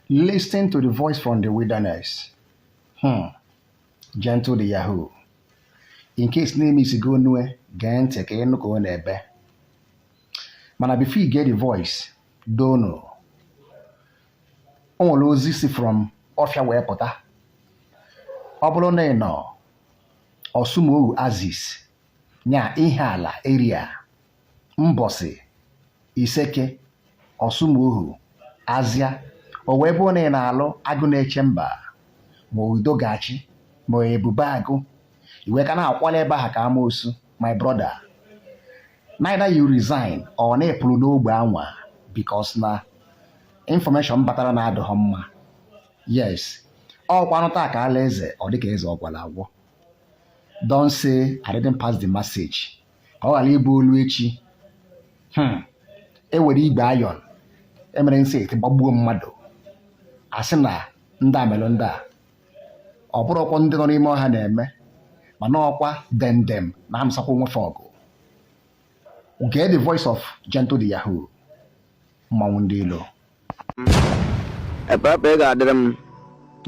Listen to the voice from the wilderness. Gentle the Yahoo. In case name is go nue, gee ntị ka ịnụ ka ọ na-ebe. Mana before you get the voice, dono. O nwere ozi si from ọfịa wee pụta. Ọ bụrụ na ị nọ Orsumoghu axis, nya Ihiala area, Mbosi, Iseke, Orsumoghu, Azia, o wee bụrụ na ị na-alụ agụ na-eche mba, ma udo ga-achị, ma ebube agụ, iwe ka na-akwala ebe ahụ ka amoosu, my brother. Neither you resign or na ịpụrụ n'ogbe anwa because na information batara na adịghị mma. Yes, ọkwanụ taa ka ala eze ọ dịka eze ọ gwara agwọ. Don't say I didn't pass the message. Ka ọ ghara ịbụ olu echi. E were igwe ayọn emere nsị eti gbagbuo mmadụ. Asị na ndị a melụ ndị a. Ọ bụrụkwa ndị nọ n'ime ọha na-eme, mana ọkwa dendem na-amụsakwa onwefe ọgụ. Get the voice of Gentle the Yahoo. Mmanwụ ndị ilo. Epepe, ị ga-adịrị m.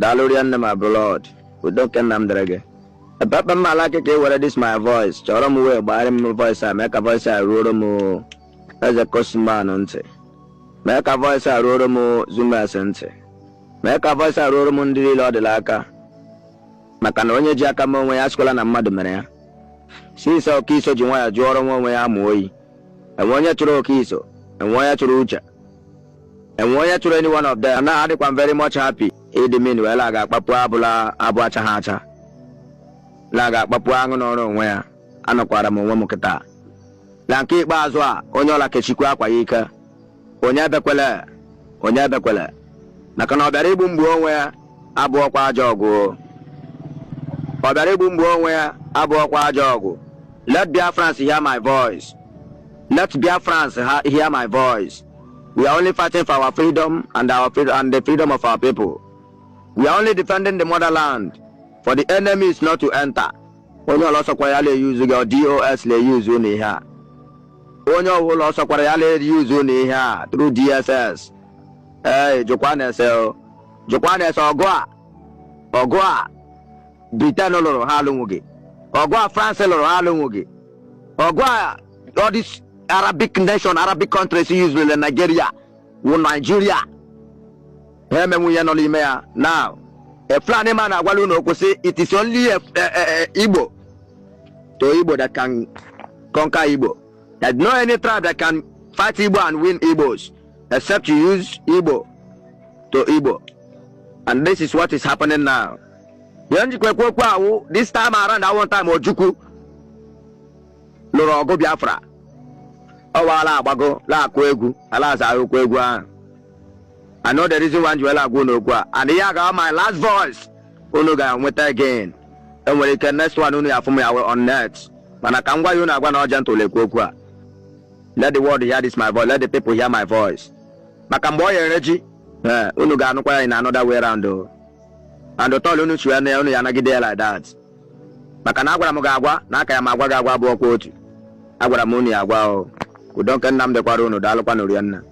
Daalụ rie nne, my blood. Udo nke nna m dịrị gị. Epepe, m ala ka ị were this my voice chọrọ m wee gbagharị m voice a, mee ka voice a ruoro m eze Kosman ntị, mee ka voice a ruoro m Zumes ntị, mee ka voice a ruoro m ndị niile ọ dịla aka, maka na onye ji aka m onwe ya asịkwala na mmadụ mere ya. Si ise oke iso ji nwa ya jụọrọ nwa onwe ya amụ oyi. Enwe onye chụrụ oke iso, enwe onye chụrụ uche, enwe onye chụrụ any one of them. Na adịkwa m very much happy ịdị min wee la ga-akpapụ abụla abụ acha ha acha la ga-akpapụ aṅụ n'ọrụ onwe ya. Anọkwara m onwe m kịta na nke ikpeazụ a, onye ọla kechikwa akwa ya ike, onye ebekwele, onye ebekwele, maka na ọ bịara igbu mgbu onwe ya abụọkwa ajọ ọgụ. Ọ bịara igbu mgbu onwe ya abụọkwa ajọ ọgụ. Let Biafrans hear my voice. Let Biafrans hear my voice. We are only fighting for our freedom and our freedom and the freedom of our people. We are only defending the motherland for the enemies not to enter. Onye ọla ọsọkwara ya na-eyuzu gị, DOS na-eyuzu unu ihe a. Onye ọbụla ọsọkwara ya na-eyuzu unu ihe a through DSS. Ee, jụkwa na-ese o, jụkwa na-ese. Ọgụ a, ọgụ a Britain lụrụ, ha alụnwụ gị. Ọgụ a France lụrụ, ha alụnwụ gị. Ọgụ a all these Arabic nation, Arabic countries use Nigeria wụ Nigeria, ha emenwu ihe nọ n'ime ya. Now a Fulani man agwala unu okwu sị it is only a Igbo to Igbo that can conquer Igbo. There's no any tribe that can fight Igbo and win Igbos except you use Igbo to Igbo, and this is what is happening now. Ihe njikwa ekwu okwu awụ, this time around, that one time Ojukwu lụrụ ọgụ Biafra, ọ waala agbago na-akụ egwu ala aza okwu egwu ahụ. I know the reason why njiwela agwa unu okwu a, and ihe aga my last voice unu ga-enweta again. Enwere ike next one unu ya afụ m ya on net, mana ka m gwa ya unu agwa na ọja ntụl ekwu okwu a. Let the world hear this my voice. Let the people hear my voice, maka mgbe ọ yere ji, ee, unu ga-anụkwa ya in another way round o, and ụtọọlụ unu chiwe na ya, unu ya anagide ya like that, maka na agwara m gị agwa na aka ya m agwa gị agwa abụọkwa otu. Agwara m unu ya agwa o. Udo nke nna m dịkwara unu. Daalụkwa na nna.